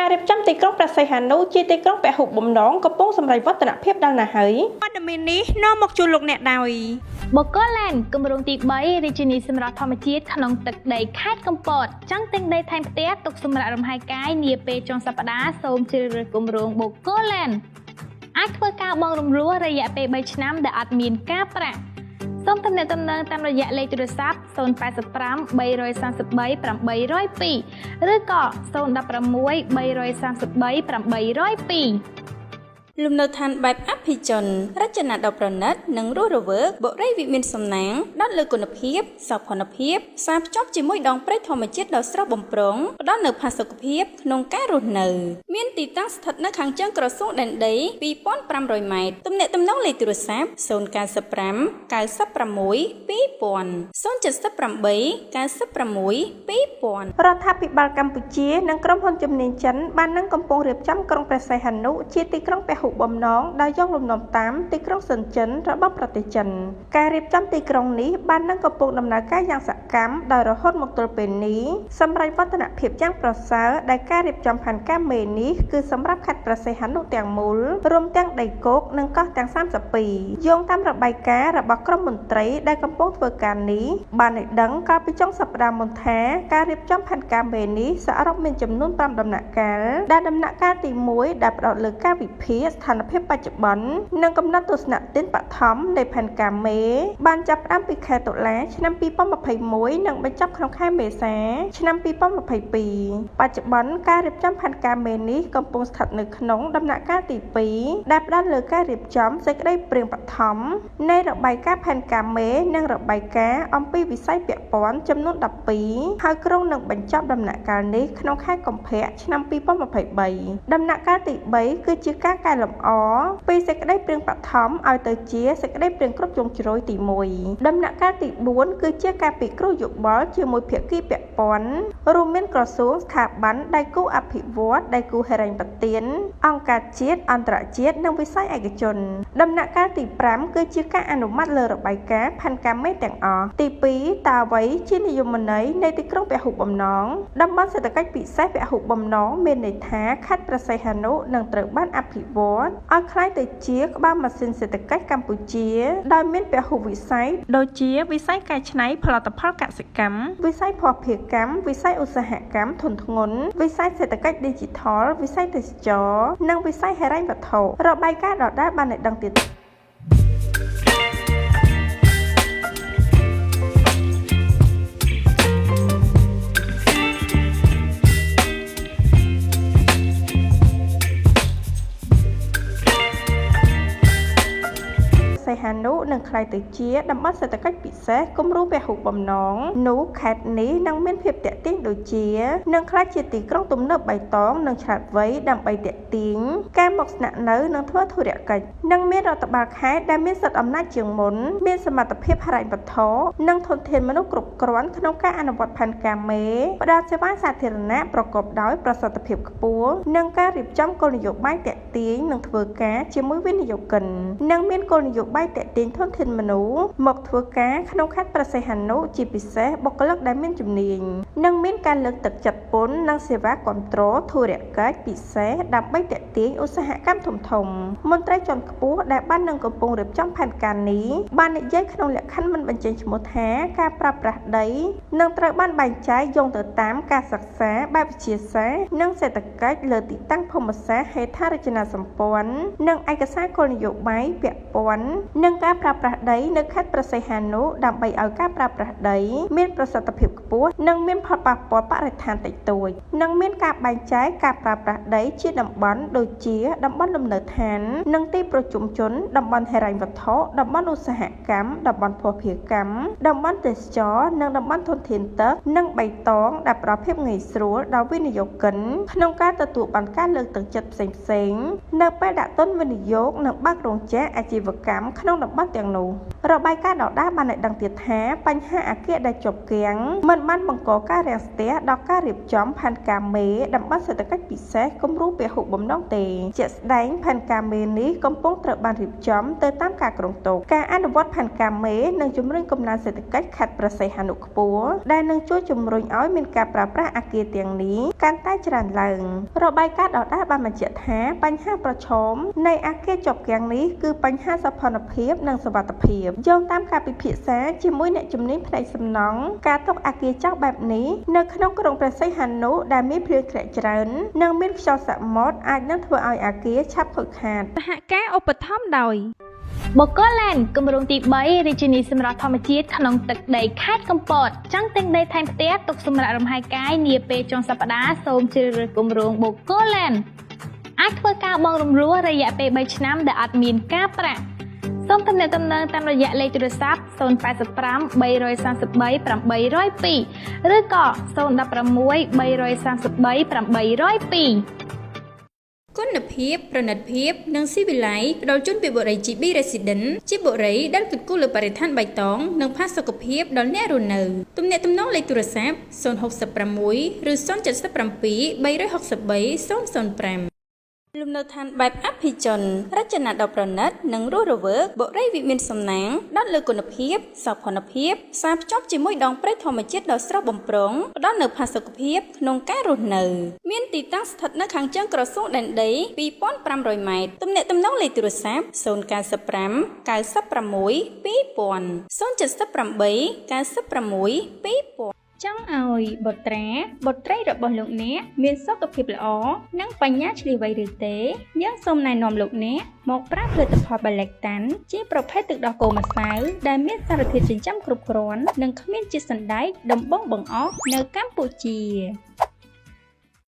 ការរៀបចំទីក្រុងព្រះសីហនុជាទីក្រុងពហុបំណងកំពុងសម្រេចវឌ្ឍនភាពដល់ណាស់ហើយព័ត៌មាននេះនាំមកជូនលោកអ្នកដោយ បកគលឡែនគម្រោងទី3រាជធានីសម្រាប់ធម្មជាតិក្នុងទឹកដីខេត្តកំពតចង់ទិញដីថែមផ្ទះទុកសម្រាប់រំហែកាយនាពេលចុងសប្តាហ៍សូមជ្រើសរើសគម្រោងបកគលឡែនអាចធ្វើការបង់រំលោះរយៈពេល3ឆ្នាំដែលអត់មានការប្រាក់សូមទំនាក់ទំនងតាមរយៈលេខទូរស័ព្ទ085 333 802ឬក៏016 333 802 លំនៅឋានបែបអភិជនរចនាដ៏ប្រណិតនិងរស់រវើកបុរីវិមានសំណាងផ្ដោតលើគុណភាពសោភ័ណភាពផ្សារភ្ជាប់ជាមួយដងព្រៃធម្មជាតិដ៏ស្រស់បំព្រងផ្ដល់នូវផាសុកភាពក្នុងការរស់នៅមានទីតាំងស្ថិតនៅខាងជើងក្រសួងដែនដី2500ម៉ែត្រទំនាក់ទំនងលេខទូរស័ព្ទ095 96 2000 078 96 2000 រដ្ឋាភិបាលកម្ពុជានិងក្រុមហ៊ុនជំនាញចិនបាននឹងកំពុងរៀបចំក្រុងព្រះសីហនុជាទីក្រុងពហុបំណងដោយយកលំនាំតាមទីក្រុងសិនចិនរបស់ប្រទេសចិនការរៀបចំទីក្រុងនេះបាននឹងកំពុងដំណើរការយ៉ាងសកម្មដោយរហូតមកទល់ពេលនេះសម្រាប់វឌ្ឍនភាពយ៉ាងប្រសើរដែលការរៀបចំផែនការមេនេះគឺសម្រាប់ខេត្តព្រះសីហនុទាំងមូលរួមទាំងដីគោកនិងកោះទាំង32យោងតាមរបាយការណ៍របស់ក្រុមមន្ត្រីដែលកំពុងធ្វើការនេះបានឲ្យដឹងកាលពីចុងសប្តាហ៍មុនថាការរៀបចំផែនការមេនេះសរុបមានចំនួន5ដំណាក់កាលដែលដំណាក់កាលទី1ដែលផ្ដោតលើការវិភាគស្ថានភាពបច្ចុប្បន្ននិងកំណត់ទស្សនៈទានបឋមនៃផែនការមេបានចាប់ផ្ដើមពីខែតុលាឆ្នាំ2021និងបញ្ចប់ក្នុងខែមេសាឆ្នាំ2022បច្ចុប្បន្នការរៀបចំផែនការមេនេះកំពុងស្ថិតនៅក្នុងដំណាក់កាលទី2ដែលផ្ដោតលើការរៀបចំសេចក្តីព្រាងបឋមនៃរបាយការណ៍ផែនការមេនិងរបាយការណ៍អំពីវិស័យពាក់ព័ន្ធចំនួន12ហើយក្រុងនឹងបញ្ចប់ដំណាក់កាលនេះក្នុងខែកុម្ភៈឆ្នាំ2023ដំណាក់កាលទី3គឺជាការកែលម្អពីសេចក្តីព្រាងបឋមឲ្យទៅជាសេចក្តីព្រាងគ្រប់ជ្រុងជ្រោយទី1ដំណាក់កាលទី4គឺជាការពិគ្រោះយោបល់ជាមួយភាគីពាក់ព័ន្ធរួមមានក្រសួងស្ថាប័នដៃគូអភិវឌ្ឍដៃគូហិរញ្ញប្បទានអង្គការជាតិអន្តរជាតិនិងវិស័យឯកជនដំណាក់កាលទី5គឺជាការអនុម័តលើរបាយការណ៍ផែនការមេទាំងអស់ទី2តើអ្វីជានិយមន័យនៃទីក្រុងពហុបំណងតំបន់សេដ្ឋកិច្ចពិសេសពហុបំណងមានន័យថាខេត្តព្រះសីហនុនឹងត្រូវបានអភិវឌ្ឍឲ្យក្លាយទៅជាក្បាលម៉ាស៊ីនសេដ្ឋកិច្ចកម្ពុជាដោយមានពហុវិស័យដូចជាវិស័យកែច្នៃផលិតផលកសិកម្មវិស័យភស្តុភារកម្មវិស័យឧស្សាហកម្មធុនធ្ងន់វិស័យសេដ្ឋកិច្ចឌីជីថលវិស័យទេសចរណ៍និងវិស័យហិរញ្ញវត្ថុរបាយការណ៍ដដែលបានឲ្យដឹងទៀតសីហនុនឹងក្លាយទៅជាតំបន់សេដ្ឋកិច្ចពិសេសគំរូពហុបំណងនោះខេត្តនេះនឹងមានភាពទាក់ទាញដូចជានឹងក្លាយជាទីក្រុងទំនើបបៃតងនិងឆ្លាតវៃដើម្បីទាក់ទាញការមកស្នាក់នៅនិងធ្វើធុរកិច្ចនិងមានរដ្ឋបាលខេត្តដែលមានសិទ្ធិអំណាចជាងមុនមានសមត្ថភាពហិរញ្ញវត្ថុនិងធនធានមនុស្សគ្រប់គ្រាន់ក្នុងការអនុវត្តផែនការមេផ្ដល់សេវាសាធារណៈប្រកបដោយប្រសិទ្ធភាពខ្ពស់និងការរៀបចំគោលនយោបាយទាក់ទាញនិងធ្វើការជាមួយវិនិយោគិននិងមានគោលនយោបាយទាក់ទាញធនធានមនុស្សមកធ្វើការក្នុងខេត្តព្រះសីហនុជាពិសេសបុគ្គលិកដែលមានជំនាញនិងមានការលើកទឹកចិត្តពន្ធនិងសេវាគ្រប់គ្រងធុរកិច្ចពិសេសដើម្បីទាក់ទាញឧស្សាហកម្មធំៗមន្ត្រីជាន់ខ្ពស់ដែលបាននឹងកំពុងរៀបចំផែនការនេះបាននិយាយក្នុងលក្ខខណ្ឌមិនបញ្ចេញឈ្មោះថាការប្រើប្រាស់ដីនឹងត្រូវបានបែងចែកយោងទៅតាមការសិក្សាបែបវិទ្យាសាស្ត្រនិងសេដ្ឋកិច្ចលើទីតាំងភូមិសាស្ត្រហេដ្ឋារចនាសម្ព័ន្ធនិងឯកសារគោលនយោបាយពាក់ព័ន្ធនិងការប្រើប្រាស់ដីនៅខេត្តព្រះសីហនុដើម្បីឲ្យការប្រើប្រាស់ដីមានប្រសិទ្ធភាពខ្ពស់និងមានផលប៉ះពាល់បរិស្ថានតិចតួចនិងមានការបែងចែកការប្រើប្រាស់ដីជាតំបន់ដូចជាតំបន់លំនៅឋាននិងទីប្រជុំជនតំបន់ហិរញ្ញវត្ថុតំបន់ឧស្សាហកម្មតំបន់ភស្តុភារកម្មតំបន់ទេសចរណ៍និងតំបន់ធនធានទឹកនិងបៃតងដែលផ្ដល់ភាពងាយស្រួលដល់វិនិយោគិនក្នុងការទទួលបានការលើកទឹកចិត្តផ្សេងៗនៅពេលដាក់ទុនវិនិយោគនិងបើករោងចក្រអាជីវកម្ម ក្នុងតំបន់ទាំងនោះ។របាយការណ៍ដដែលបានឲ្យដឹងទៀតថាបញ្ហាអគារដែលជាប់គាំងមិនបានបង្កការរាំងស្ទះដល់ការរៀបចំផែនការមេតំបន់សេដ្ឋកិច្ចពិសេសគំរូពហុបំណងទេជាក់ស្ដែងផែនការមេនេះកំពុងត្រូវបានរៀបចំទៅតាមការគ្រោងទុកការអនុវត្តផែនការមេនឹងជំរុញកំណើនសេដ្ឋកិច្ចខេត្តព្រះសីហនុខ្ពស់ដែលនឹងជួយជំរុញឲ្យមានការប្រើប្រាស់អគារទាំងនេះកាន់តែច្រើនឡើងរបាយការណ៍ដដែលបានបញ្ជាក់ថាបញ្ហាប្រឈមនៃអគារជាប់គាំងនេះគឺបញ្ហាសោភ័ណភាពនិងសុវត្ថិភាពយោងតាមការពិភាក្សាជាមួយអ្នកជំនាញផ្នែកសំណង់ការទុកអគារចោលបែបនេះនៅក្នុងក្រុងព្រះសីហនុដែលមានភ្លៀងធ្លាក់ច្រើននិងមានខ្យល់សមុទ្រអាចនឹងធ្វើឲ្យអគារឆាប់ខូចខាត សហការឧបត្ថម្ភដោយ បូកូឡែនគម្រោងទី3រាជធានីសម្រស់ធម្មជាតិក្នុងទឹកដីខេត្តកំពតចង់ទិញដីថែមផ្ទះទុកសម្រាប់រំហែកាយនាពេលចុងសប្តាហ៍សូមជ្រើសរើសគម្រោងបូកូឡែនអាចធ្វើការបង់រំលោះរយៈពេល3ឆ្នាំដែលអត់មានការប្រាក់សូមទំនាក់ទំនងតាមរយៈលេខទូរស័ព្ទ085 333 802ឬក៏016 333 802 គុណភាពប្រណិតភាពនិងស៊ីវិល័យផ្ដល់ជូនពីបុរី GB Resident ជាបុរីដែលគិតគូរលើបរិស្ថានបៃតងនិងផាសុកភាពដល់អ្នករស់នៅទំនាក់ទំនងលេខទូរស័ព្ទ066ឬ077 363 005លំនៅឋានបែបអភិជនរចនាដ៏ប្រណិតនិងរស់រវើកបុរីវិមានសំណាងផ្ដោតលើគុណភាពសោភ័ណភាពផ្សារភ្ជាប់ជាមួយដងព្រៃធម្មជាតិដ៏ស្រស់បំព្រងផ្ដល់នូវផាសុកភាពក្នុងការរស់នៅមានទីតាំងស្ថិតនៅខាងជើងក្រសួងដែនដី2500ម៉ែត្រទំនាក់ទំនងលេខទូរស័ព្ទ095 96 2000 078 96 2000ចង់ឲ្យបុត្រាបុត្រីរបស់លោកអ្នកមានសុខភាពល្អនិងបញ្ញាឆ្លៀសវៃឬទេយើងសូមណែនាំលោកអ្នកមកប្រើផលិតផលបាឡេកតាន់ជាប្រភេទទឹកដោះគោម្សៅដែលមានសារធាតុចិញ្ចឹមគ្រប់គ្រាន់និងគ្មានជាតិសណ្តែកដំបងបង្អស់នៅកម្ពុជា។